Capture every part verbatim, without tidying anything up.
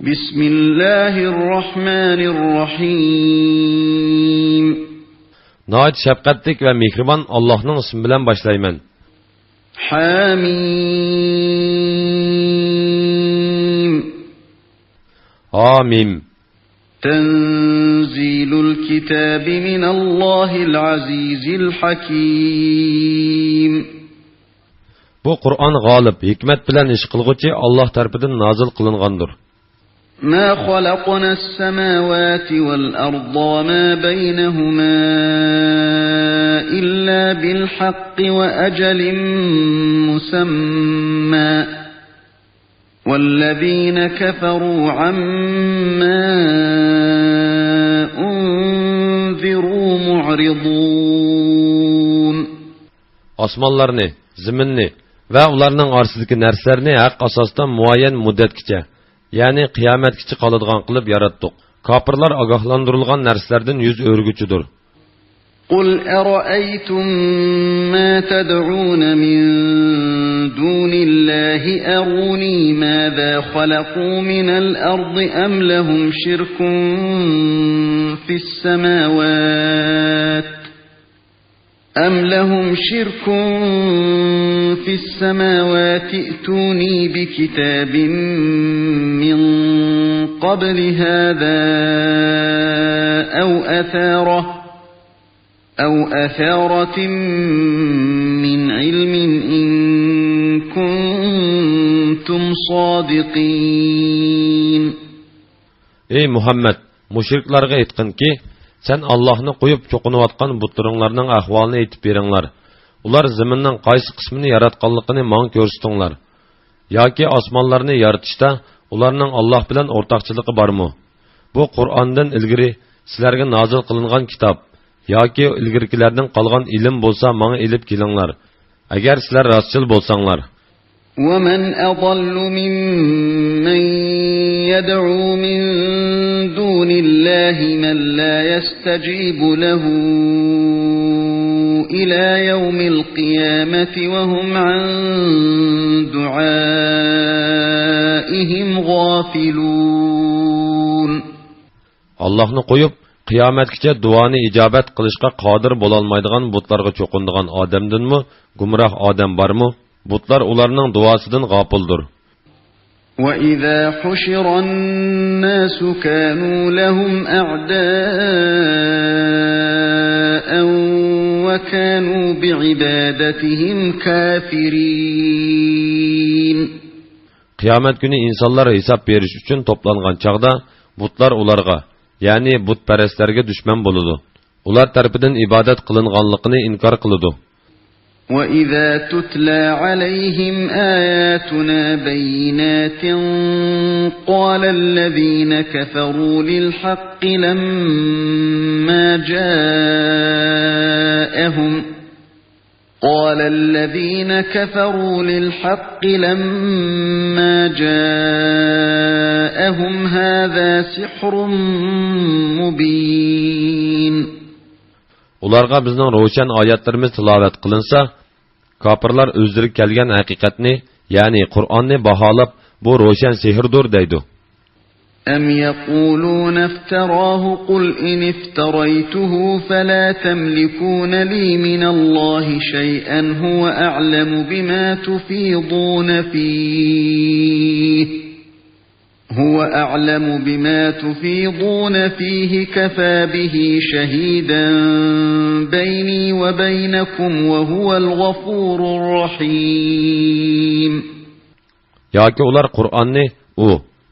بسم الله الرحمن الرحيم. ناھايىتى شەپقەتلىك ۋە مېھرىبان ئاللاھنىڭ ئىسمى بىلەن باشلايمەن. حم. ھامىم. تنزيل الكتاب من الله العزيز الحكيم. بۇ قۇرئان غالىب، ھېكمەت بىلەن ئىش قىلغۇچى ئاللاھ تەرىپىدىن نازىل قىلىنغاندۇر. ما خلقنا السماوات والأرض وما بينهما إلا بالحق وأجل مسمى والذين كفروا عما أنذروا معرضون. ئاسمانلارنى، زېمىننى ۋە ئۇلارنىڭ ئارىسىدىكى نەرسىلەرنى ھەق ئاساستا مۇئەييەن مۇددەتكىچە، يەنى قىيامەتكىچە قالىدىغان قىلىپ ياراتتۇق. كاپىرلار ئاگاھلاندۇرۇلغان نەرسىلەردىن يۈز ئۆرۈگۈچىدۇر. قل أرأيتم ما تدعون من دون الله أروني ماذا خلقوا من الأرض أم لهم شرك في السماوات أم لهم شرك في السماوات ائتوني بكتاب من قبل هذا أو أثارة أو أثارة من علم إن كنتم صادقين. ئەي مۇھەممەد، مۇشرىكلارغا ئېيتقىنكى، سەن ئاللاھنى قويۇپ چوقۇنۇۋاتقان بۇتلىرىڭلارنىڭ ئەھۋالىنى ئېيتىپ بېرىڭلار. ئۇلار زېمىننىڭ قايسى قىسمىنى ياراتقانلىقىنى ماڭا كۆرسىتىڭلار. ياكى ئاسمانلارنى يارىتىشتا ئۇلارنىڭ ئاللاھ بىلەن ئورتاقچىلىقى بارمۇ؟ بۇ قۇرئاندىن ئىلگىرى سىلەرگە نازىل قىلىنغان كىتاب ياكى ئىلگىرىكىلەردىن قالغان ئىلىم بولسا ماڭا ئېلىپ كېلىڭلار، ئەگەر سىلەر راستچىل بولساڭلار. ومن أضل ممن يدعو من دون الله من لا يستجيب له إلى يوم القيامة وهم عن دعائهم غافلون. ئاللاھنى قويۇپ، قىيامەتكىچە دۇئانى ئىجابەت قىلىشقا قادىر بولالمايدىغان بۇتلارغا چوقۇنىدىغان ئادەمدىنمۇ گۇمراھ ئادەم بارمۇ؟ بۇتلار ئۇلارنىڭ دۇئاسىدىن غاپىلدۇر. وإذا حشر الناس كانوا لهم أعداء وكانوا بعبادتهم كافرين. قىيامەت كۈنى ئىنسانلار ھېساب بېرىش ئۈچۈن توپلانغان چاغدا، بۇتلار ئۇلارغا، يەنى بۇتپەرەسلەرگە دۈشمەن بولىدۇ. ئۇلار تەرىپىدىن ئىبادەت قىلىنغانلىقىنى ئىنكار قىلىدۇ. وإذا تتلى عليهم آياتنا بينات قال الذين كفروا للحق لما جاءهم قال الذين كفروا للحق لما جاءهم هذا سحر مبين. ئۇلارغا بىزنىڭ روشەن ئايەتلىرىمىز تىلاۋەت قىلىنسا، كاپىرلار ئۆزلىرىگە كەلگەن ھەقىقەتنى، يەنى قۇرئاننى باھالاپ، بۇ روشەن سېھىردۇر دەيدۇ. أم يقولون افتراه قل إن افتريته فلا تملكون لي من الله شيئا هو أعلم بما تفيضون فيه هو أعلم بما تفيضون فيه كفى به شهيدا بيني وبينكم وهو الغفور الرحيم. ياكى ئۇلار قۇرئاننى ئۇ،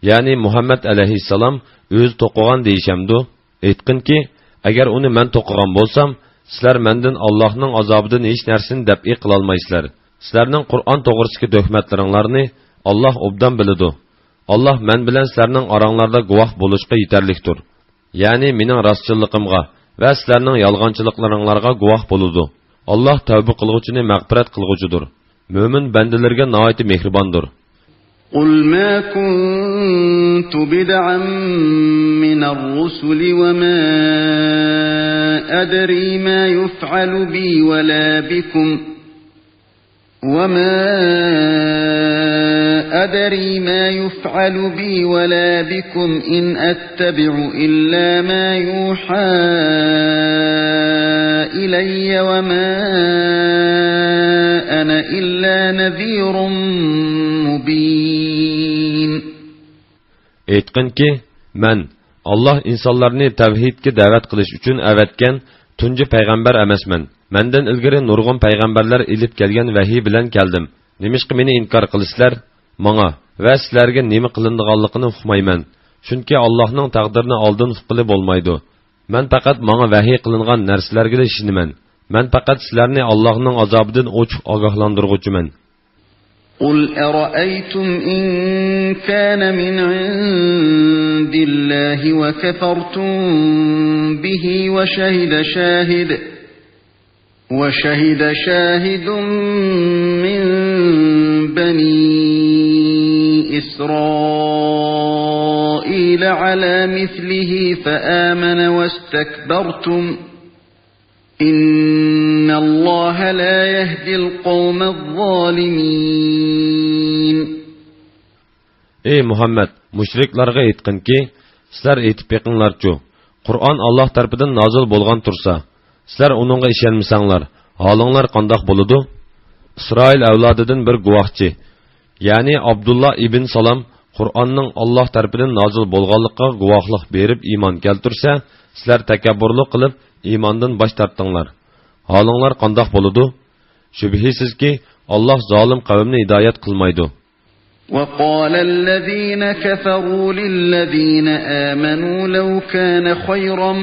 يەنى مۇھەممەد ئەلەيھىسسالام ئۆزى توقۇغان دېيىشەمدۇ؟ ئېيتقىنكى، ئەگەر ئۇنى مەن توقۇغان بولسام، سىلەر مەندىن ئاللاھنىڭ ئازابىدىن ھېچ نەرسىنى دەپئى قىلالمايسىلەر. سىلەرنىڭ قۇرئان توغرىسىدىكى تۆھمەتلىرىڭلارنى ئاللاھ ئوبدان بىلىدۇ. ئاللاھ مەن بىلەن سىلەرنىڭ ئاراڭلاردا گۇۋاھ بولۇشقا يېتەرلىكتۇر. يەنى مېنىڭ راستچىللىقىمغا ۋە سىلەرنىڭ يالغانچىلىقلىرىڭلارغا گۇۋاھ بولىدۇ. ئاللاھ تەۋبە قىلغۇچىنى مەغپىرەت قىلغۇچىدۇر. مۆمىن بەندىلىرىگە ناھايىتى مېھرىباندۇر. قل ما كنت بدعا من الرسل وما أدري ما يفعل بي ولا بكم وما أدري ما يفعل بي ولا بكم إن أتبع إلا ما يوحى إلي وما أنا إلا نذير مبين. ئېيتقىنكى، مەن ئاللاھ ئىنسانلارنى تەۋھىدكە دەۋەت قىلىش ئۈچۈن ئەۋەتكەن تۇنجى پەيغەمبەر ئەمەسمەن. مەندىن ئىلگىرى نۇرغۇن پەيغەمبەرلەر ئېلىپ كەلگەن ۋەھىي بىلەن كەلدىم. نېمىشقا مېنى ئىنكار قىلىسىلەر؟ ماڭا ۋە سىلەرگە نېمە قىلىنىدىغانلىقىنى ئۇقمايمەن. چۈنكى ئاللاھنىڭ تەقدىرىنى ئالدىن ئۇققىلى بولمايدۇ. مەن پەقەت ماڭا ۋەھىي قىلىنغان نەرسىلەرگىلا ئىشىنىمەن. مەن پەقەت سىلەرنى ئاللاھنىڭ ئازابىدىن ئوچۇق ئاگاھلاندۇرغۇچىمەن. قل أرأيتم إن كان من عند الله وكفرتم به وشهد شاهد وشهد شاهد من بني إسرائيل على مثله فآمن واستكبرتم إن الله لا يهدي القوم الظالمين. ئەي مۇھەممەد، مۇشرىكلارغا ئېيتقىنكى، سىلەر ئېيتىپ بېقىڭلارچۇ، قۇرئان ئاللاھ تەرىپىدىن نازىل بولغان تۇرسا، سىلەر ئۇنىڭغا ئىشەنمىسەڭلار، ھالىڭلار قانداق بولىدۇ؟ ئىسرائىل ئەۋلادىدىن بىر گۇۋاھچى، يەنى ئابدۇللا ئىبن سالام قۇرئاننىڭ ئاللاھ تەرىپىدىن نازىل بولغانلىقىغا گۇۋاھلىق بېرىپ ئىمان كەلتۈرسە، سىلەر تەكەببۇرلۇق قىلىپ ئىماندىن باش تارتتىڭلار. ھالىڭلار قانداق بولىدۇ؟ شۈبھىسىزكى، ئاللاھ زالىم قەۋمنى ھىدايەت قىلمايدۇ. وقال الذين كفروا للذين آمنوا لو كان خيرا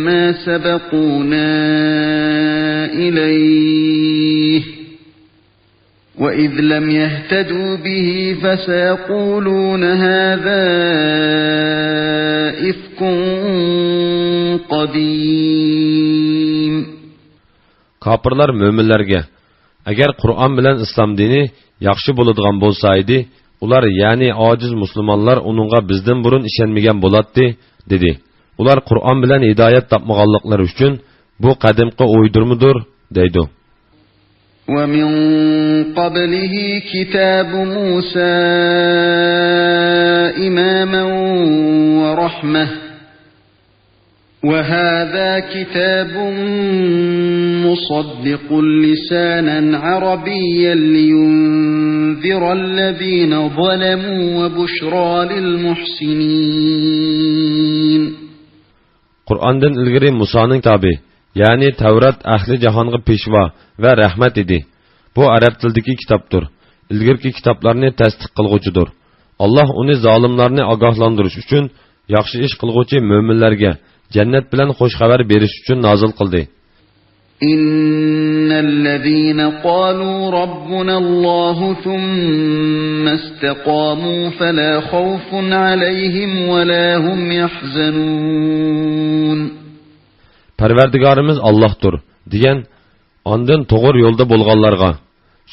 ما سبقونا إليه وإذ لم يهتدوا به فسيقولون هذا إفك قديم. كاپىرلار مۆمىنلەرگە، ئەگەر قۇرئان بىلەن ئىسلام دىنى ياخشى بولىدىغان بولسا ئىدى، ئۇلار، يەنى ئاجىز مۇسۇلمانلار ئۇنىڭغا بىزدىن بۇرۇن ئىشەنمىگەن بولاتتى، دېدى. ئۇلار قۇرئان بىلەن ھىدايەت تاپمىغانلىقلىرى ئۈچۈن، بۇ قەدىمكى ئويدۇرمىدۇر، دەيدۇ. ومن قبله كتاب موسى إماما ورحمة وهذا كتاب مصدق لسانا عربيا لينذر الذين ظلموا وبشرى للمحسنين. قۇرئاندىن ئىلگىرى مۇسانىڭ كىتابى، يەنى تەۋرات ئەھلى جاھانغا پېشۋا ۋە رەھمەت ئىدى. بۇ ئەرەب تىلىدىكى كىتابتۇر. ئىلگىرىكى كىتابلارنى تەستىق قىلغۇچىدۇر. ئاللاھ ئۇنى زالىملارنى ئاگاھلاندۇرۇش ئۈچۈن، ياخشى ئىش قىلغۇچى مۆمىنلەرگە جەننەت بىلەن خۇش خەۋەر بېرىش ئۈچۈن نازىل قىلدى. إن الذين قالوا ربنا الله ثم استقاموا فلا خوف عليهم ولا هم يحزنون. پەرۋەردىگارىمىز ئاللاھتۇر، دېگەن، ئاندىن توغرا يولدا بولغانلارغا،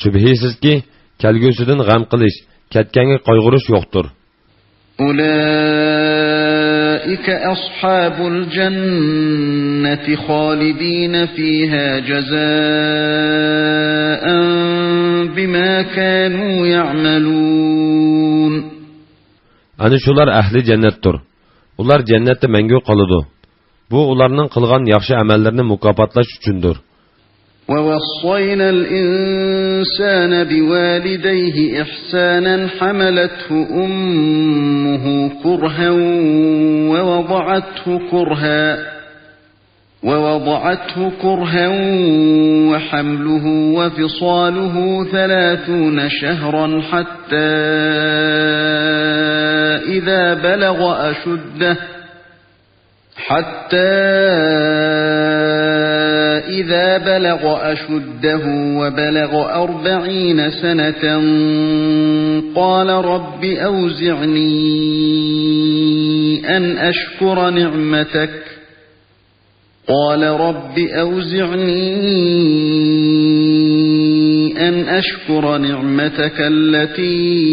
شۈبھىسىزكى، كەلگۈسىدىن غەم قىلىش، كەتكەنگە قايغۇرۇش يوقتۇر. أولئك أصحاب الجنة خالدين فيها جزاء بما كانوا يعملون. ئەنە شۇلار ئەھلى جەننەتتۇر. ئۇلار جەننەتتە مەڭگۈ قالىدۇ. بۇ ئۇلارنىڭ قىلغان ياخشى ئەمەللىرىنى مۇكاپاتلاش ئۈچۈندۇر. ووصينا الإنسان بوالديه إحسانا حملته أمه كرها ووضعته كرها ووضعته كرها وحمله وفصاله ثلاثون شهرا حتى إذا بلغ أشده حتى إذا بلغ أشده وبلغ أربعين سنة قال رب أوزعني أن أشكر نعمتك قال رب أوزعني أن أشكر نعمتك التي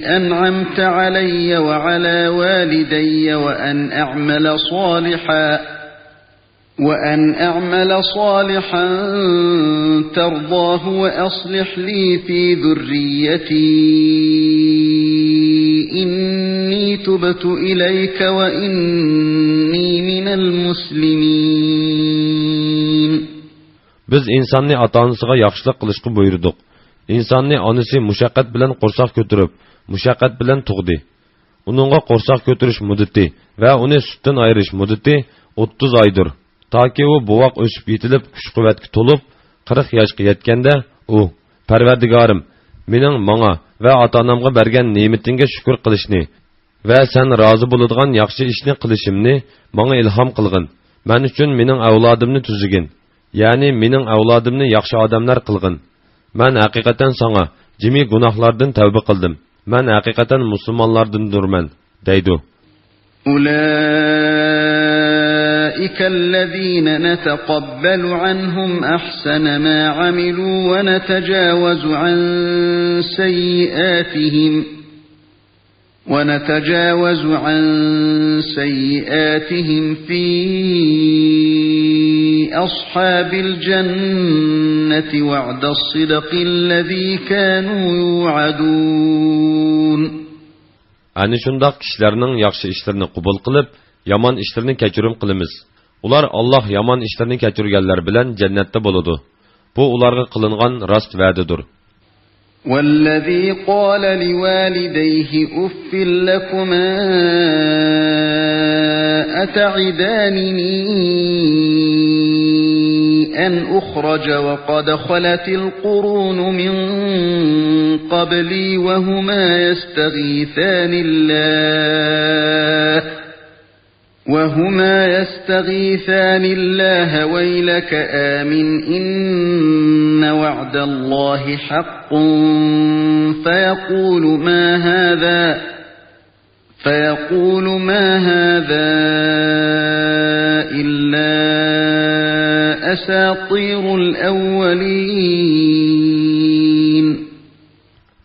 أنعمت علي وعلى والدي وأن أعمل صالحا وأن اعمل صالحا ترضاه وأصلح لي في ذريتي إني تبت إليك وإني من المسلمين. بىز ئىنساننى ئاتا-ئانىسىغا ياخشىلىق قىلىشقا بۇيرۇدۇق. ئىنساننى ئانىسى مۇشەققەت بىلەن قورساق كۆتۈرۈپ، مۇشەققەت بىلەن تۇغدى. ئۇنىڭغا قورساق كۆتۈرۈش مۇددىتى ۋە ئۇنى سۈتتىن ئايرىش مۇددىتى ئوتتۇز ئايدۇر. تاكى ئۇ بوۋاق ئۆسۈپ يېتىلىپ، كۈچ-قۇۋۋەتكە تولۇپ، قىرىق ياشقا يەتكەندە، ئۇ، پەرۋەردىگارىم، مېنىڭ ماڭا ۋە ئاتا-ئانامغا بەرگەن نېمىتىڭگە شۈكۈر قىلىشنى ۋە سەن رازى بولىدىغان ياخشى ئىشنى قىلىشىمنى ماڭا ئىلھام قىلغىن. مەن ئۈچۈن مېنىڭ ئەۋلادىمنى تۈزىگىن، يەنى مېنىڭ ئەۋلادىمنى ياخشى ئادەملەر قىلغىن. مەن ھەقىقەتەن ساڭا جىمى گۇناھلاردىن تەۋبە قىلدىم. مەن ھەقىقەتەن مۇسۇلمانلاردىندۇرمەن، دەيدۇ. أولئك الذين نتقبل عنهم أحسن ما عملوا ونتجاوز عن سيئاتهم ونتجاوز عن سيئاتهم في أصحاب الجنة وعد الصدق الذي كانوا يوعدون. ئەنە شۇنداق كىشىلەرنىڭ ياخشى ئىشلىرىنى قوبۇل قىلىپ، يامان ئىشلىرىنى كەچۈرۈم قىلىمىز. ئۇلار ئاللاھ يامان ئىشلىرىنى كەچۈرگەنلەر بىلەن جەننەتتە بولىدۇ. بۇ ئۇلارغا قىلىنغان راست ۋەدىدۇر. والذي قال لوالديه أف لكما أتعدانني أن أخرج وقد خلت القرون من قبلي وهما يستغيثان الله وهما يستغيثان الله ويلك آمن إن وعد الله حق فيقول ما هذا، فيقول ما هذا إلا أساطير الأولين.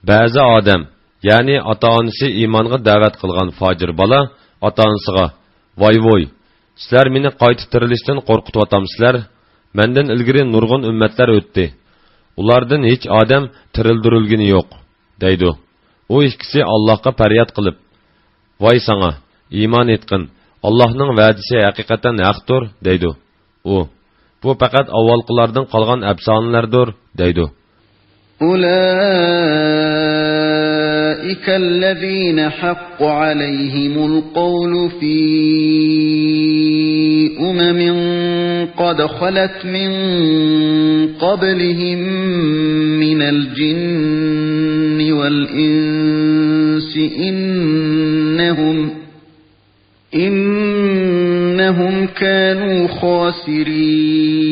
بەزى ئادەم، يەنى ئاتا-ئانىسى ئىمانغا دەۋەت قىلغان فاجىر بالا ئاتا-ئانىسىغا، ۋاي-ۋۇي، سىلەر مېنى قايتا تىرىلىشتىن قورقۇتۇۋاتامسىلەر؟ مەندىن ئىلگىرى نۇرغۇن ئۈممەتلەر ئۆتتى. ئۇلاردىن ھېچ ئادەم تىرىلدۈرۈلگىنى يوق، دەيدۇ. ئۇ ئىككىسى ئاللاھقا پەرياد قىلىپ، ۋاي ساڭا، ئىمان ئېيتقىن، ئاللاھنىڭ ۋەدىسى ھەقىقەتەن ھەقتۇر، دەيدۇ. ئۇ، بۇ پەقەت ئاۋۋالقىلاردىن قالغان ئەپسانىلەردۇر، دەيدۇ. أولئك الذين حق عليهم القول في أمم قد خلت من قبلهم من الجن والإنس إنهم إنهم كانوا خاسرين.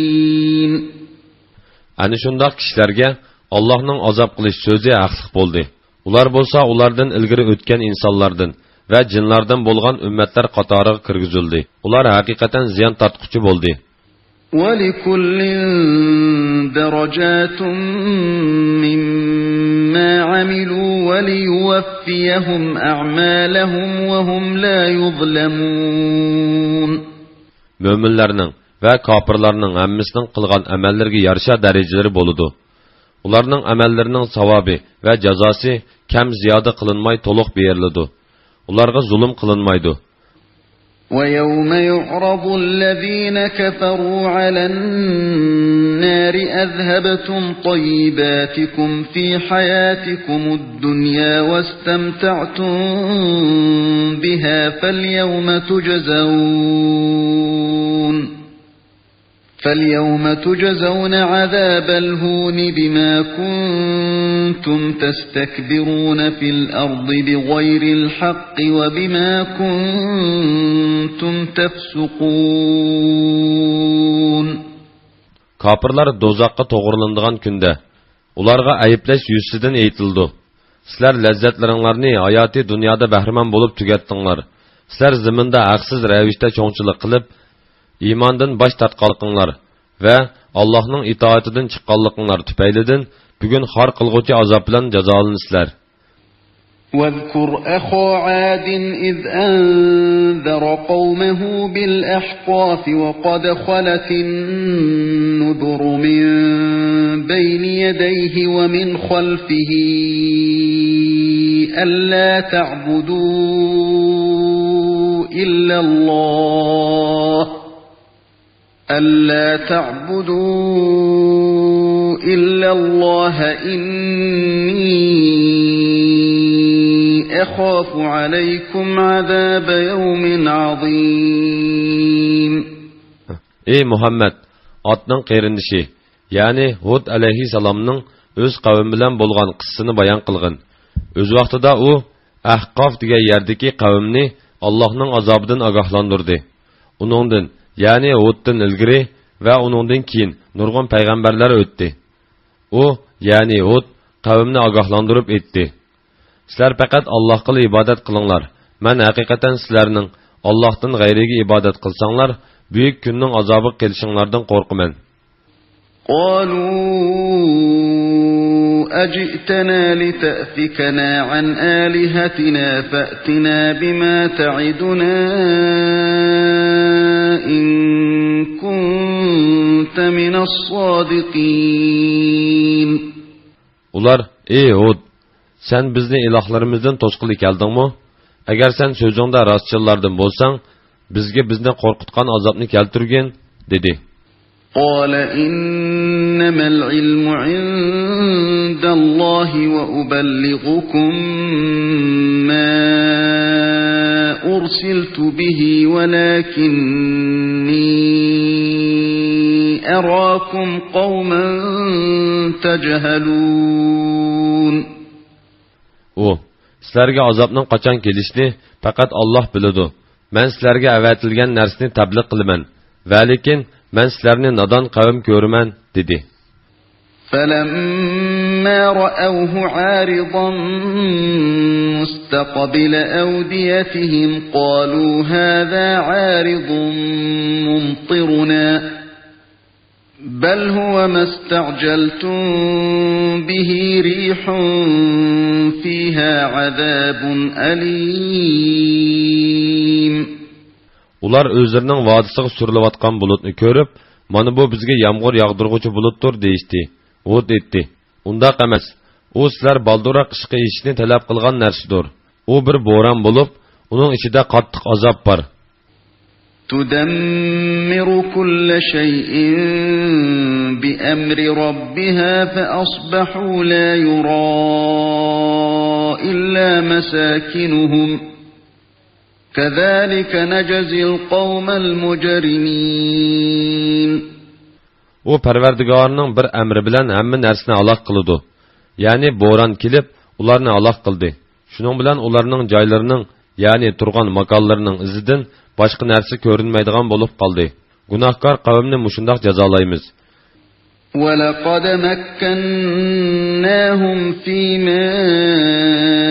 ئەنە شۇنداق كىشىلەرگە ئاللاھنىڭ ئازاب قىلىش سۆزى ھەقلىق بولدى. ئۇلار بولسا ئۇلاردىن ئىلگىرى ئۆتكەن ئىنسانلاردىن ۋە جىنلاردىن بولغان ئۈممەتلەر قاتارىغا كىرگۈزۈلدى. ئۇلار ھەقىقەتەن زىيان تارتقۇچى بولدى. ولكل درجات مما عملوا وليوفيهم أعمالهم وهم لا يظلمون. مۆمىنلەرنىڭ ۋە كاپىرلارنىڭ ھەممىسىنىڭ قىلغان ئەمەللىرىگە يارىشا دەرىجىلىرى بولىدۇ. ئۇلارنىڭ ئەمەللىرىنىڭ ساۋابى ۋە جازاسى كەم زىيادە قىلىنماي تولۇق بېرىلىدۇ. ئۇلارغا زۇلۇم قىلىنمايدۇ. ويوم يعرض الذين كفروا على النار أذهبتم طيباتكم في حياتكم الدنيا واستمتعتم بها فاليوم تجزون فاليوم تجزون عذاب الهون بما كنتم تستكبرون في الأرض بغير الحق وبما كنتم تفسقون. كاپىرلار دوزاخقا توغرىلىنىدىغان كۈندە ئۇلارغا ئەيىبلەش يۈزىسىدىن ئېيتىلىدۇ. سىلەر لەززەتلىرىڭلارنى ھاياتىي دۇنيادا بەھرىمەن بولۇپ تۈگەتتىڭلار. سىلەر زېمىندا ھەقسىز رەۋىشتە چوڭچىلىق قىلىپ، ئىماندىن باش تارتقانلىقىڭلار ۋە ئاللاھنىڭ ئىتائىتىدىن چىققانلىقىڭلار تۈپەيلىدىن بۈگۈن خار قىلغۇچى ئازاب بىلەن جازالىنىسىلەر. واذكر أخا عاد إذ أنذر قومه بالأحقاف وقد خلت النذر من بين يديه ومن خلفه ألا تعبدوا إلا الله ألا تعبدوا إلا الله إني أخاف عليكم عذاب يوم عظيم. ئەي مۇھەممەد، ئادنىڭ قېرىندىشى، يەنى ھۇد ئەلەيھىسسالامنىڭ ئۆز قەۋمى بىلەن بولغان قىسسىسىنى بايان قىلغىن. ئۆز ۋاقتىدا ئۇ ئەھقاف دېگەن يەردىكى قەۋمنى ئاللاھنىڭ ئازابىدىن ئاگاھلاندۇردى. ئۇنىڭدىن، يەنى ھۇدتىن ئىلگىرى ۋە ئۇنىڭدىن كېيىن نۇرغۇن پەيغەمبەرلەر ئۆتتى. ئۇ، يەنى ھۇد، قەۋمنى ئاگاھلاندۇرۇپ ئېيتتى: سىلەر پەقەت ئاللاھقىلا ئىبادەت قىلىڭلار. مەن ھەقىقەتەن سىلەرنىڭ ئاللاھتىن غەيرىگە ئىبادەت قىلساڭلار، بۈيۈك كۈننىڭ ئازابىغا قېلىشىڭلاردىن قورقىمەن. قالوا أجئتنا لتأفكنا عن آلهتنا فأتنا بما تعدنا إن كنت من الصادقين. ئۇلار: ئەي ھۇد، سەن بىزنى ئىلاھلىرىمىزدىن توسقىلى كەلدىڭمۇ؟ ئەگەر سەن سۆزۈڭدە راستچىللاردىن بولساڭ، بىزگە بىزنى قورقۇتقان ئازابنى كەلتۈرگىن، دېدى. قال إنما العلم عند الله وأبلغكم ما أرسلت به ولكني أراكم قوما تجهلون. ئۇ: سىلەرگە ئازابنىڭ قاچان كېلىشىنى پەقەت ئاللاھ بىلىدۇ. مەن سىلەرگە ئەۋەتىلگەن نەرسىنى تەبلىغ قىلىمەن، ۋەلىكىن مەن سىلەرنى نادان قەۋم كۆرىمەن، دېدى. فلما رأوه عارضا مستقبل أوديتهم قالوا هذا عارض ممطرنا بل هو ما استعجلتم به ريح فيها عذاب أليم. ئۇلار ئۆزلىرىنىڭ ۋادىسىغا سۈرۈلۈۋاتقان بۇلۇتنى كۆرۈپ، مانا بۇ بىزگە يامغۇر ياغدۇرغۇچى بۇلۇتتۇر، دېيىشتى. ھۇد ئېيتتى: ئۇنداق ئەمەس. ئۇ سىلەر بالدۇرراق ئىشقا ئېشىشنى تەلەپ قىلغان نەرسىدۇر. ئۇ بىر بوران بولۇپ، ئۇنىڭ ئىچىدە قاتتىق ئازاب بار. تدمر كل شيء بأمر ربها فأصبحوا لا يرى إلا مساكنهم كذلك نجزي القوم المجرمين. ئۇ پەرۋەردىگارىنىڭ بىر ئەمرى بىلەن ھەممە نەرسىنى ھالاك قىلىدۇ. يەنى بوران كېلىپ، ئۇلارنى ھالاك قىلدى. شۇنىڭ بىلەن ئۇلارنىڭ جايلىرىنىڭ، يەنى تۇرغان ماكانلىرىنىڭ ئىزىدىن باشقا نەرسە كۆرۈنمەيدىغان بولۇپ قالدى. گۇناھكار قەۋمنى مۇشۇنداق جازالايمىز. ولقد مكناهم في ماء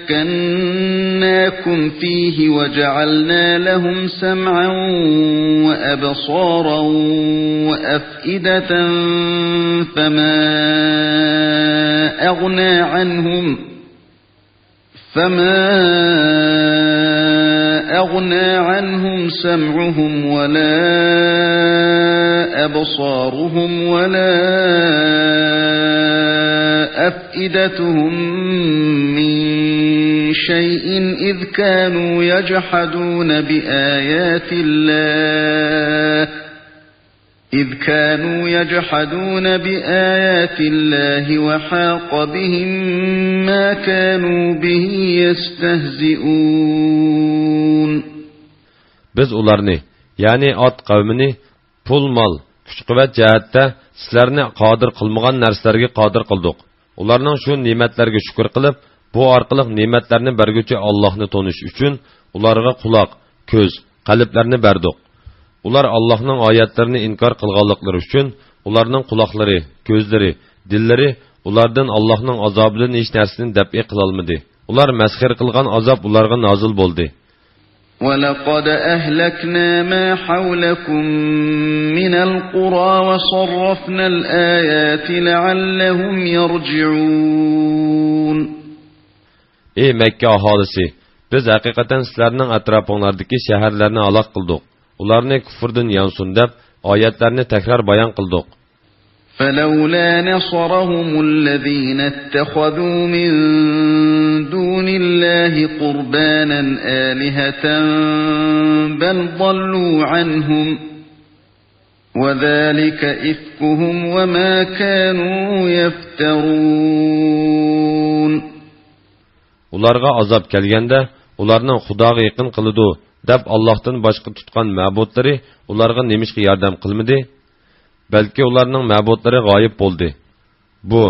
مكناكم فيه وجعلنا لهم سمعا وأبصارا وأفئدة فما أغنى عنهم فما أغنى عنهم سمعهم ولا أبصارهم ولا أفئدتهم من شيء إذ كانوا يجحدون بآيات الله إذ كانوا يجحدون بآيات الله وحاق بهم ما كانوا به يستهزئون. بىز ئۇلارنى، يەنى ئاد قەۋمىنى، پۇل-مال، كۈچ-قۇۋۋەت جەھەتتە سىلەرنى قادىر قىلمىغان نەرسىلەرگە قادىر قىلدۇق. ئۇلارنىڭ شۇ نېمەتلەرگە شۈكۈر قىلىپ، بۇ ئارقىلىق نېمەتلەرنى بەرگۈچى ئاللاھنى تونۇش ئۈچۈن ئۇلارغا قۇلاق، كۆز، قەلبلەرنى بەردۇق. ئۇلار ئاللاھنىڭ ئايەتلىرىنى ئىنكار قىلغانلىقلىرى ئۈچۈن ئۇلارنىڭ قۇلاقلىرى، كۆزلىرى، دىللىرى ئۇلاردىن ئاللاھنىڭ ئازابىدىن ھېچ نەرسىنى دەپئى قىلالمىدى. ئۇلار مەسخىرە قىلغان ئازاب ئۇلارغا نازىل بولدى. ولقد أهلكنا ما حولكم من القرى وصرفنا الآيات لعلهم يرجعون. ئى مەككە ئاھالىسى! بىز ھەقىقەتەن سىلەرنىڭ ئەتراپىڭلاردىكى شەھەرلەرنى ھالاك قىلدۇق. ئۇلارنى كۇفرىدىن يانسۇن دەپ، ئايەتلەرنى تەكرار بايان قىلدۇق. فلولا نصرهم الذين اتخذوا من دون الله قربانا آلهة بل ضلوا عنهم وذلك إفكهم وما كانوا يفترون. ئۇلارغا ئازاب كەلگەندە، ئۇلارنىڭ خۇداغا يېقىن قىلىدۇ دەپ ئاللاھتىن باشقا تۇتقان مەبۇدلىرى ئۇلارغا نېمىشقا ياردەم قىلمىدى؟ بەلكى ئۇلارنىڭ مەبۇدلىرى غايىب بولدى. بۇ،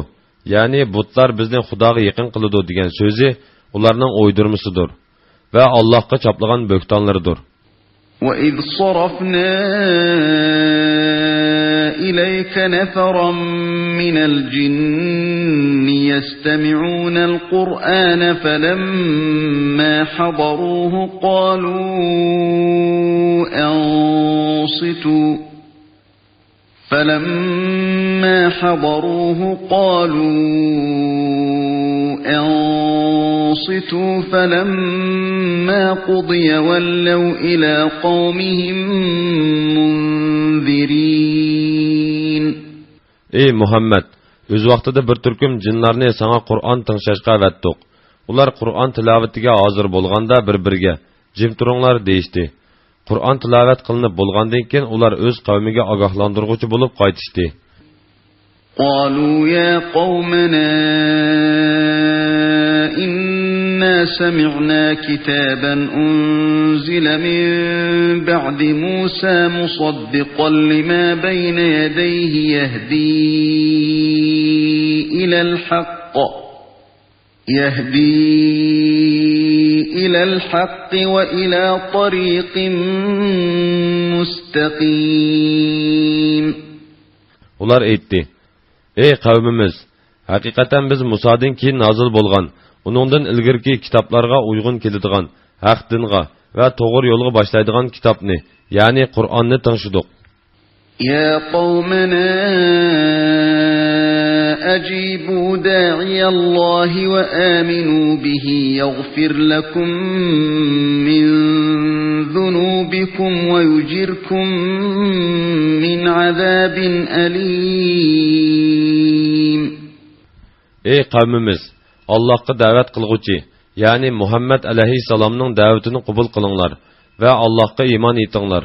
يەنى بۇتلار بىزنى خۇداغا يېقىن قىلىدۇ دېگەن سۆزى ئۇلارنىڭ ئويدۇرمىسىدۇر ۋە ئاللاھقا چاپلىغان بۆھتانلىرىدۇر. وإذ صرفنا إليك نفرا من الجن يستمعون القرآن فلما حضروه قالوا أنصتوا فلما حضروه قالوا أنصتوا فلما قضي ولوا إلى قومهم منذرين. ئى مۇھەممەد! ئۆز ۋاقتىدا بىر تۈركۈم جىنلارنى ساڭا قۇرئان تىڭشاشقا ئەۋەتتۇق. ئۇلار قۇرئان تىلاۋىتىگە ھازىر بولغاندا بىر-بىرىگە، جىم تۇرۇڭلار، دېيىشتى. قۇرئان تىلاۋەت قىلىنىپ بولغاندىن كېيىن، ئۇلار ئۆز قەۋمىگە ئاگاھلاندۇرغۇچى بولۇپ قايتىشتى. قالوا يا قومنا إنا سمعنا كتابا أنزل من بعد موسى مصدقا لما بين يديه يهدي إلى الحق يهدي إلى الحق وإلى طريق مستقيم. ئۇلار ئېيتتى: ئەي قەۋمىمىز! ھەقىقەتەن بىز مۇسادىن كېيىن نازىل بولغان، ئۇنىڭدىن ئىلگىرىكى كىتابلارغا ئۇيغۇن كېلىدىغان ھەق دىنغا ۋە توغرا يولغا باشلايدىغان كىتابنى، يەنى قۇرئاننى تىڭشىدۇق. يا قومنا أجيبوا داعي الله وآمنوا به يغفر لكم من ذنوبكم ويجركم من عذاب أليم. ئەي قەۋمىمىز! ئاللاھقا دەۋەت قىلغۇچى، يەنى مۇھەممەد ئەلەيھىسسالامنىڭ دەۋىتىنى قوبۇل قىلىڭلار ۋە ئاللاھقا ئىمان ئېيتىڭلار.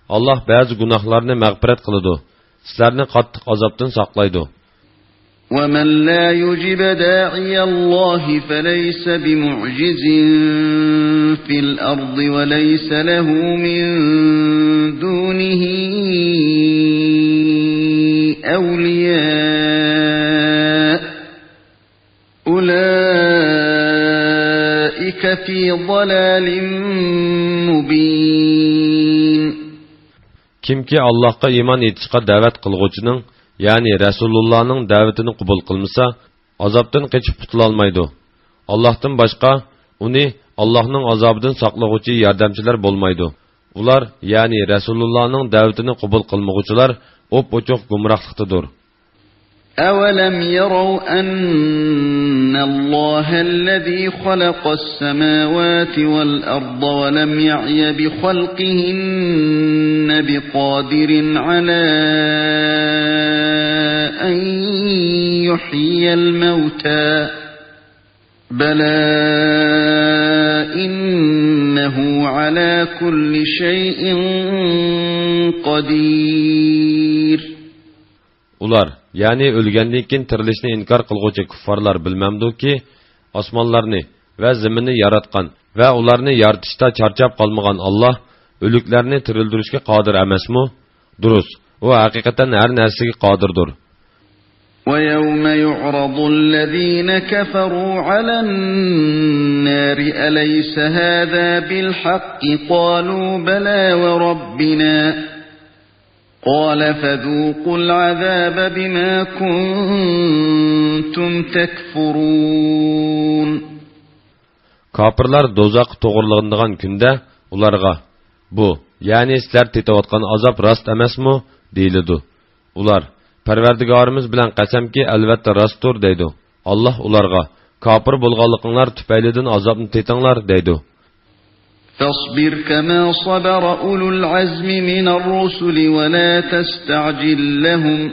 ئاللاھ بەزى گۇناھلارنى مەغپىرەت قىلىدۇ، سىلەرنى قاتتىق ئازابتىن ساقلايدۇ. ومن لا يجب داعي الله فليس بمعجز في الأرض وليس له من دونه أولياء أولئك في ضلال مبين. كىمكى ئاللاھقا ئىمان ئېيتىشقا دەۋەت قىلغۇچىنىڭ، يەنى رەسۇلۇللانىڭ دەۋىتىنى قوبۇل قىلمىسا، ئازابتىن قېچىپ قۇتۇلالمايدۇ. ئاللاھتىن باشقا ئۇنى ئاللاھنىڭ ئازابىدىن ساقلىغۇچى ياردەمچىلەر بولمايدۇ. ئۇلار، يەنى رەسۇلۇللانىڭ دەۋىتىنى قوبۇل قىلمىغۇچىلار ئوپئوچۇق گۇمراھلىقتىدۇر. أولم يروا أن الله الذي خلق السماوات والأرض ولم يعي بخلقهن بقادر على أن يحيي الموتى بلى إنه على كل شيء قدير. ئۇلار، يەنى ئۆلگەندىن كېيىن تىرىلىشنى ئىنكار قىلغۇچى كۇففارلار بىلمەمدۇكى، ئاسمانلارنى ۋە زېمىننى ياراتقان ۋە ئۇلارنى يارىتىشتا چارچاپ قالمىغان ئاللاھ ئۆلۈكلەرنى تىرىلدۈرۈشكە قادىر ئەمەسمۇ؟ دۇرۇس، ئۇ ھەقىقەتەن ھەر نەرسىگە قادىردۇر. ويوم يعرض الذين كفروا على النار أليس هذا بالحق قالوا بلى وربنا قال فذوقوا العذاب بما كنتم تكفرون. كاپىرلار دوزاخقا توغرىلىنىدىغان كۈندە ئۇلارغا، بۇ، يەنى سىلەر تېتىۋاتقان ئازاب راست ئەمەسمۇ؟ دېيىلىدۇ. ئۇلار، پەرۋەردىگارىمىز بىلەن قەسەمكى، ئەلۋەتتە راستتۇر، دەيدۇ. ئاللاھ ئۇلارغا، كاپىر بولغانلىقىڭلار تۈپەيلىدىن ئازابنى تېتىڭلار دەيدۇ. فاصبر كما صبر أولو العزم من الرسل ولا تستعجل لهم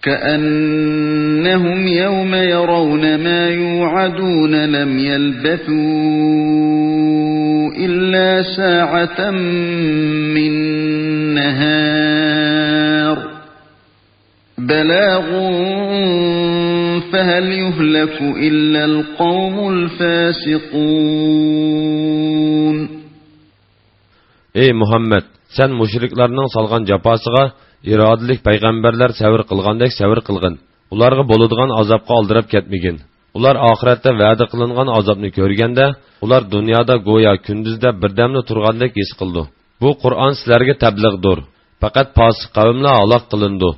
كأنهم يوم يرون ما يوعدون لم يلبثوا إلا ساعة من نهار بلاغ فهل يهلك إلا القوم الفاسقون. ئەي مۇھەممەد، سەن مۇشرىكلارنىڭ سالغان جاپاسىغا ئىرادىلىك پەيغەمبەرلەر سەۋر قىلغاندەك سەۋر قىلغىن. ئۇلارغا بولىدىغان ئازابقا ئالدىراپ كەتمىگىن. ئۇلار ئاخىرەتتە ۋەدە قىلىنغان ئازابنى كۆرگەندە، ئۇلار دۇنيادا گويا كۈندۈزدە بىردەملا تۇرغاندەك ھېس قىلىدۇ. بۇ قۇرئان سىلەرگە تەبلىغدۇر. پەقەت پاسىق قەۋملا ھالاك قىلىنىدۇ.